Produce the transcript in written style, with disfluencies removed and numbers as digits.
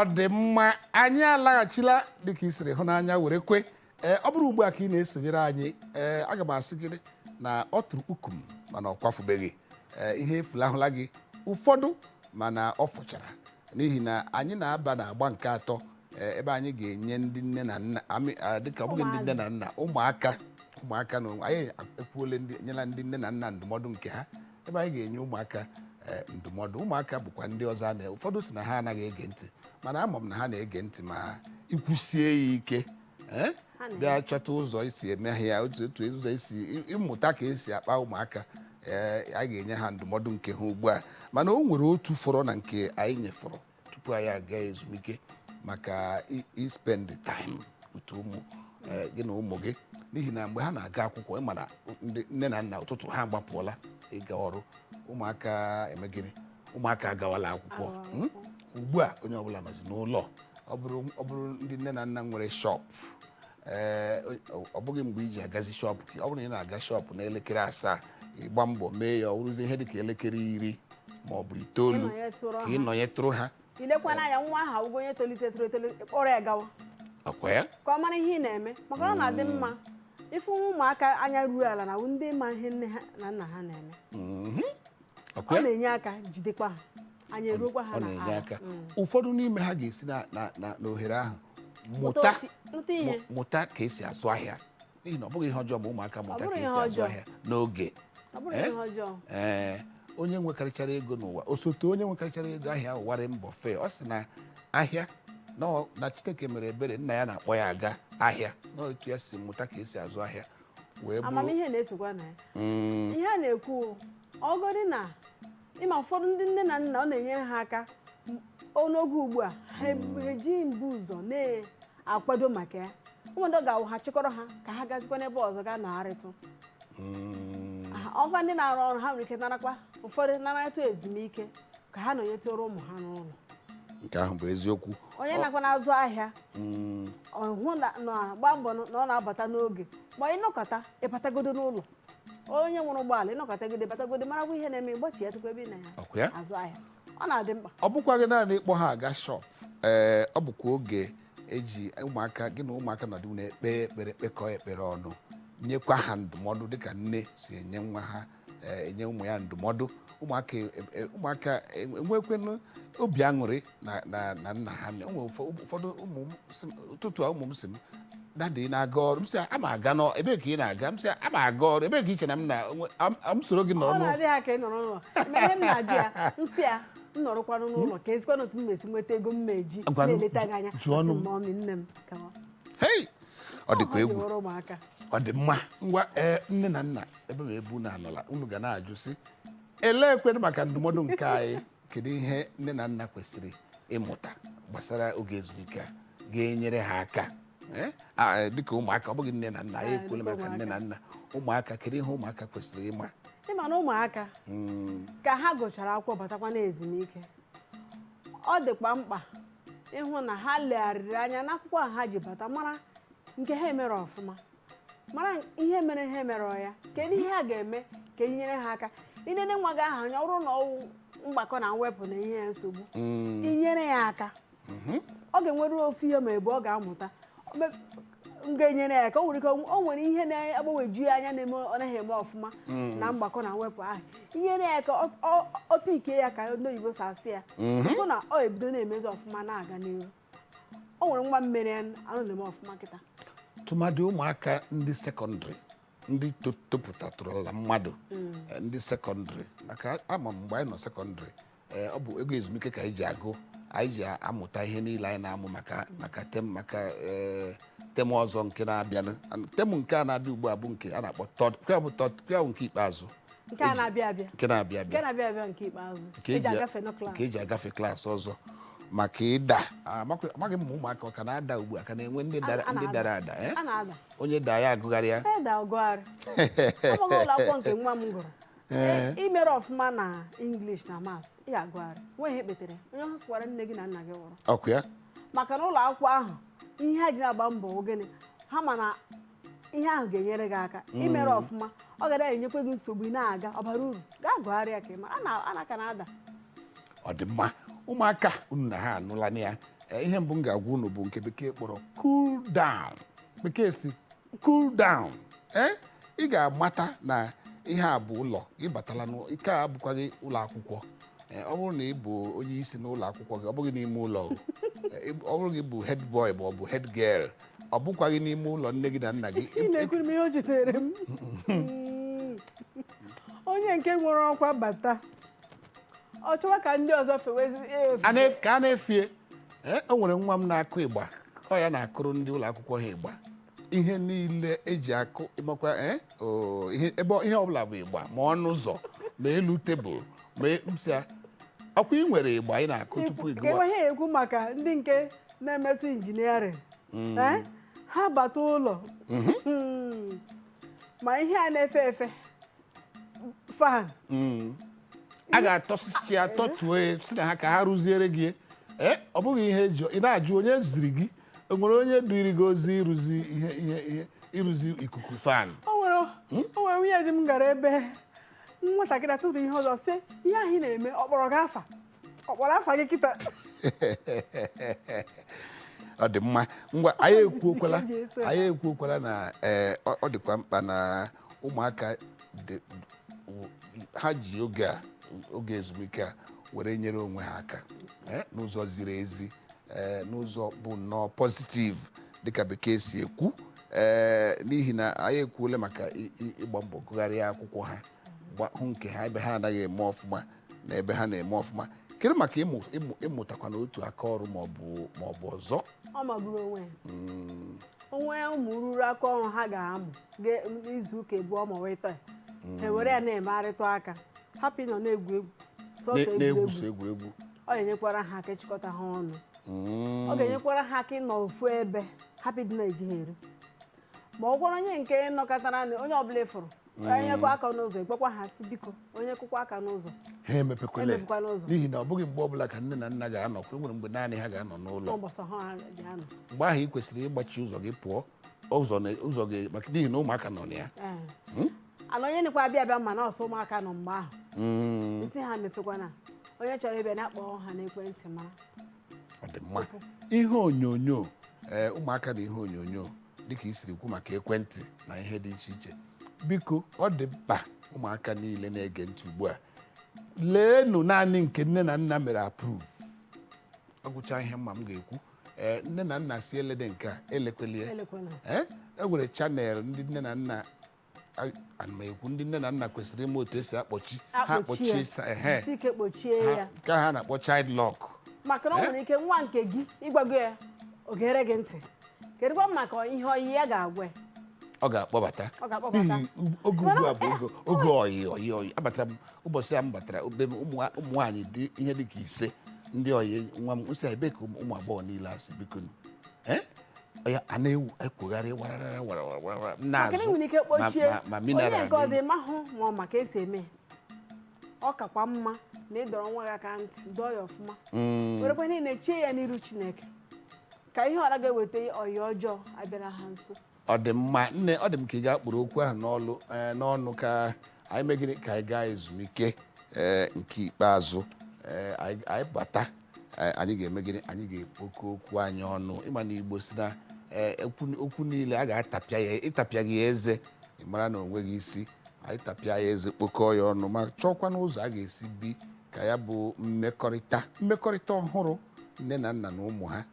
Ọ dị mma, anyị alaghachila dịka i siri hụ n'anya were kwe. Ee, ọ bụrụ ugbu a ka ị na-esonyere anyị, ee, aga m asị gị na ọ tụrụ kpukum mana ọ kwafubeghị. Ee, ihe efulahụla gị ụfọdụ mana ọ fụchara, n'ihi na anyị na-aba n'agba nke atọ, ee, ebe anyị ga-enye ndị nne na nna dịka ọ bụghị ndị nne na nna, ụmụaka, ụmụaka na anyị ekwuole ndị nyela ndị nne na nna ndụmọdụ nke ha, ebe anyị ga-enye ụmụaka ndụmọdụ. Ụmụaka bụkwa ndị ọzọ a na ụfọdụ si na ha anaghị ege ntị, mana ama m na ha na-ege ntị ma ikwusie ya ike. Ee, Ha na-ege. Bịa chọta ụzọ isi eme ha ya, otu ụzọ esi ịmụta ka esi akpa ụmụaka. Ee, a ga-enye ha ndụmọdụ nke ha ugbu a, mana o nwere otu fọrọ na nke anyị nyefọrọ tupu anyị aga ezumike maka ispend time with ụmụ gị na ụmụ gị, n'ihi na mgbe ha na-aga akwụkwọ, ịma na ndị nne na nna ụtụtụ ha agbapụọla ịga ọrụ, ụmụaka eme gịnị? Ụmụaka agawala akwụkwọ. Ugbu a onye ọbụla nọzi n'ụlọ. Ọ bụrụ ndị nne na nna nwere shop, ee, ọ bụghị mgbe iji agazi shop gị. Ọ bụrụ na ị na-aga shop n'elekere 7, ịgba mbọ mee ya ọ bụrụzie ihe dịka elekere 10 ma ọ bụ 9 Ịnọnyetụrụ ka ha. ị nọnyetụrụ ha. Ilekwana anya nwa ahụ awụgo onye tolitetụrụ etoli, kpọrọ ya gawa ọkwa ya ka ọ mara ihe ị na-eme, maka na ọ na-adị mma ịfụ ụmụaka anya ruo ala na ndị ma ihe nne ha na nna ha na-eme. Ọkwa Ọ ya na-enye aka jidekwa ha, anya eruokwa ha ọ na na-enye ala. aka. Ụfọdụ n'ime ha ga-esi na n'ohere ahụ mụta Mụta ihe. Mụta ka esi azụ ahịa, n'ihi na ọ bụghị ihe ọjọọ ma ụmụaka mụta Ọ bụrụ ka ihe esi azụ ọjọọ. ahịa n'oge. Ọ bụrụ Eh? ihe ọjọọ. Ee, onye nwekarịchara ego n'ụwa, osote onye nwekarịchara ego ahịa, Warren Buffett, ọ sị na ahịa na Chineke mere ebere, nna ya na-akpọ ya aga ahịa, na otu ya si mụta ka esi azụ ahịa wee bụrụ Amamihe na-esokwa na ya. Ihe a na-ekwu, ọgọdị na ịma ụfọdụ ndị nne na nna, ọ na-enyere ha aka n'oge ugbu a ha ejighị mbụ ụzọ na-akwado maka ya. Ụmụ ndị ọ ga-awụ ha chịkọrọ ha ka ha gazikwa n'ebe ọzọ gaa nọgharịtụ. Ọkwa ndị na-arụ ọrụ, ha nwere ike narakwa ụfọdụ naratụ ezumike ka ha nọnyetụrụ ụmụ ha n'ụlọ. Nke ahụ bụ eziokwu. Onye nakwa na-azụ ahịa, ọ hụ na gba mbọ na ọ na-abata n'oge, ma ịnọkọta ịbatagodo n'ụlọ. Onye nwere ụgbọala, ịnọkọtagodo ịbatagodo, marakwa ihe na-eme, ịgbachi ya tupu ebe ị na ya Ọkwa ya? azụ ahịa. Ọ na-adị mkpa. Ọ bụkwaghị naanị ịkpọ ha aga shop. Ee, ọ bụkwa oge eji ụmụaka gị na ụmụaka nọdụ na-ekpe ekpere, kpekọọ ekpere ọnụ, nyekwa ha ndụmọdụ dịka nne si enye nwa ha, ee, enye ụmụ ya ndụmọdụ. Ụmụaka ụmụaka enwekwenụ obi aṅụrị na nna ha. O nwere ụfọdụ ụmụ m sị m, ụtụtụ a ụmụ m sị m, "Daddy, ị na-aga ọrụ?" M sị, "Ama aga nọ." "Ebee ka ị na-aga?" M sị, "Ama aga ọrụ." "Ebee ka ị che na m na m soro gị nọrọ Ọ n'ụlọ?" na-adị ha ka ị nọrọ n'ụlọ. Ma ihe m na-ajụ ya, nsị ya, m nọrọkwanụ n'ụlọ, ka ezikwanụ otu m mesi nweta ego m ma-eji na-eleta gị anya? Jụọnụ Asị m. m, "Mummy, nne m gawa." Hei, ọ dịkwa Ọ egwu. jụwara ụmụaka. Ọ dị mma. Ngwa, ee, nne na nna, ebe ma ebe unu anọla, unu ga na-ajụ sị, elee ekwedu maka ndụmọdụ nke anyị? Kedu ihe nne na nna kwesịrị ịmụta gbasara oge ezumike a ga-enyere ha aka? Ee, dịka ụmụaka, ọ bụghị nne na nna anyị Ee, ekwuola dịka maka nne na ụmụaka. nna. Ụmụaka, kedu ihe ụmụaka kwesịrị ịma? Ịma na ụmụaka, ka ha gụchara akwụkwọ batakwa n'ezumike, ọ dịkwa mkpa ịhụ na ha legharịrị anya n'akwụkwọ a ha ji bata, mara nke ha emere ọfụma, mara ihe mere ha emere ya, kedu ihe a ga-eme ka e nyere ha aka. Inene nwa gị ahụ anya, ọ bụrụ na ọwụ mgbakọ na mwepụ na ihe ya nsogbu, inyere ya aka, ọ ga-enwere ofu ihe ma ebe ọ ga-amụta m ga-enyere ya ka o nwere ike o nwere ihe na-agbanweju ya anya na-eme ọ naghị eme ọfụma na mgbakọ na mwepụ ahụ. Inyere ya ka ọ pikie ya, ka ndị oyibo si asị ya, fụ na ọ ebido na-emezi ọfụma na-aga n'ihu. O nwere nwa mmere ya anụ na-eme ọfụma kịta. Tụmadị ụmụaka ndị secondary, ndị topụtatụrụla mmadụ, ndị secondary, maka ama m mgbe anyị nọ secondary, ọ bụ ego ezumike ka anyị ji agụ, anyị ji amụta ihe niile anyị na-amụ maka term, maka term ọzọ nke na-abịanụ. Term nke a na-abịa ugbu a bụ nke a na-akpọ third, kwa bụ third, kwa bụ nke ikpeazụ. Nke a na-abịa abịa. Nke na-abịa Nke abịa. na-abịa abịa, nke ikpeazụ. Nke eji agafe nọ nke eji agafe klaasị ọzọ maka ịda. Amaghị m ma ụmụaka ọ ka na-ada ugbu a, ka na-enwe ndị dara A ndị na-ada. dara ada, eh? A na-ada. Onye daa, ya agụgharị ya. Eda ọgụgharị. Amaghị ụlọ akwụkwọ nke nwa m gụrụ. Imere ọfụma na English na Maths, ị ga-agụgharị, nwe ihe kpetere onye ọhụrụ sịkwara nne gị na nna gị nwụrụ. Ọkụ ya. Maka na ụlọ akwụkwọ ahụ, ihe ha ji na-agba mbọ bụ gịnị? Ha ma na ihe ahụ ga-enyere gị aka imere ọfụma, ọ ga na-enyekwa gị nsogbu. Ị na-aga, ọ bara uru, gaa gụgharịa ka ị ma a na-aka na-ada. Ọ dị mma. Ụmụaka, unu na ha anụla na ya. Ihe mbụ m ga-agwa unu bụ nke Bekee kpọrọ cool down. Bekee si cool down. Ee, ị ga-amata na ihe a bụ ụlọ ịbatala, ike a abụkwaghị ụlọ akwụkwọ. Ee, ọ bụrụ na ị bụ onye isi n'ụlọ akwụkwọ gị, ọ bụghị n'ime ụlọ o. Ee, ọ bụrụ gị bụ head boy ma ọ bụ head girl, ọ bụkwaghị n'ime ụlọ nne gị na nna gị. Ị na-ekwuru m ihe o jitere m. Onye nke nwere ọkwa bata, ọ chọwa ka ndị ọzọ fewezi efu. Ka a na-efie. Ee, o nwere nwa m na-akụ ịgba, ọ ya na-akụrụ ndị ụlọ akwụkwọ ha ịgba, ihe niile eji akụ ịmakwa. Ee, o, ihe ebe ihe ọbụla bụ ịgba, ma ọnụ ụzọ, ma elu tebụl, ma m sị ya, ọkwa ị nwere ịgba ị na-akụ tupu ị Ka gụwa. enwe ihe ekwu maka ndị nke na-emetụ engineering. Eh? Ha bata ụlọ, ma ihe a na-efe efe, fan. A ga-atọsisi ya, tọtuo ya, si na ha ka ha rụziere gị. Ee, ọ bụghị ihe eji ị na-ajụ onye ziri gị. O nwere onye duiri gị ozi ịrụzi ihe ịrụzi ikuku fan? O nwere nwunye di m gara ebe nwatakịrị atụrụ ihe ọzọ, sị ihe ahụ ị na-eme, ọ kpọrọ gị afa? Ọ kpọrọ afa gị kịta? Ọ dị mma. Ngwa, anyị ekwuokwala. Eji eso ha. Anyị ekwuokwala na ee, ọ dịkwa mkpa na ụmụaka ha ji oge a, oge ezumike a, were nyere onwe ha aka n'ụzọ ziri ezi, n'ụzọ bụ nnọọ positive, dịka Bekee si ekwu. N'ihi na anyị ekwuola maka ịgba mbọ gụgharịa akwụkwọ ha, hụ nke ha ebe ha anaghị eme ọfụma na ebe ha na-eme ọfụma. Kedu maka ịmụtakwa n'otu aka ọrụ ma ọ bụ ọzọ? Ọ magburu onwe ya. Onwe ụmụ ruru aka ọrụ ha ga-amụ izu ụka abụọ ma ọ wee taa, ha were ya na-emegharịtụ aka, hapụ ịnọ na-egwu egwu sọsọ. Na-egwuso Egwuregwu. Egwuregwu. Ọ ga-enyekwara ha aka ịchịkọta ha ọnụ. Ọ ga-enyekwara ha aka ịnọ ofu ebe, hapụ ịdị na-eji ha eri. Ma ọ gwara onye nke nọkọtara na onye ọbụla ịfụrụ, onye kụ aka n'ụzọ, ekpekwa ha si biko, onye kụkwa aka n'ụzọ, ha emepekwele. Emepekwana ụzọ. N'ihi na ọ bụghị mgbe ọbụla ka nne na nna ga-anọkwa. E nwere mgbe naanị ha ga-anọ n'ụlọ. Ụbọchị ha ji anọ. Mgbe ahụ ị kwesịrị ịgbachi ụzọ gị, pụọ ụzọ ụzọ gị, maka n'ihi na ụmụaka nọ na ya. Ee. Ana onye nịkwa abịa abịa, ma nọọsụ ụmụaka nọ mgbe ahụ, isi ha mepekwana. Onye chọrọ ịbịa, na-akpọ ha n'ekwentị mara. Ọ dị mma. Ihe onyonyo, ee, ụmụaka na ihe onyonyo, dịka i siri kwu maka ekwentị na ihe dị iche iche, biko, ọ dị mkpa ụmụaka niile na-ege ntị ugbu a, leenụ naanị nke nne na nna mere approve. Ọ gwụcha ihe mma m ga-ekwu. Ee, nne na nna si elede nke a, elekwelie. Elekwana. Ee, e nwere channel ndị nne na nna ana m ekwu, ndị nne na nna kwesịrị ịma otu esi akpọchi ha. Akpọchie. Akpọchie ehe. Isi ike kpochie ya. Nke ha na-akpọ child lock. Maka na ọ nwere ike nwa nke gị ịgwago ya, o gere gị ntị. Kedụkwa maka ihe oyi ya ga-agwa ya? Ọ ga-akpọbata. Ọ ga-akpọbata. N'ihi oge ugbu a bụ oge oyi oyi oyi. Abatara m ụbọchị a m batara be m, ụmụ nwaanyị dị ihe dị ka ise, ndị oyi nwa m. Nsị ebe ka ụmụ agbọghọ niile asị, biko nụ. Eh? Ya a na-ewu ekwugharị warara warara warara m Maka na na-azụ ị nwere ike kpochie ma onye mineral nke ọzọ n'elu. ịmahụ ma ọ maka esi eme ya. Ọ kakwa mma na ịdọrọ nwa gị aka ntị, dọọ ya ọfụma, werekwa niile chie ya n'iru Chineke, ka ihe ọra ga-eweta ọyị ọjọọ abịara ha nso. Ọ dị mma, nne. Ọ dị m ka ị ga-akpụrụ okwu ahụ n'ọlụ, n'ọnụ, ka anyị megide ka anyị gaa ezumike nke ikpeazụ. Anyị bata, anyị ga-eme gịnị? Anyị ga-ekpokọ okwu anyị ọnụ. Ịma na Igbo si na okwu niile a ga-atapịa ya, ịtapịa gị eze, ị mara na o nweghị isi. Anyị tapịa ya eze, kpokọọ ya ọnụ, ma chọọkwa n'ụzọ a ga-esi bi ka ya bụ mmekọrịta ọhụrụ nne na nna na ụmụ ha.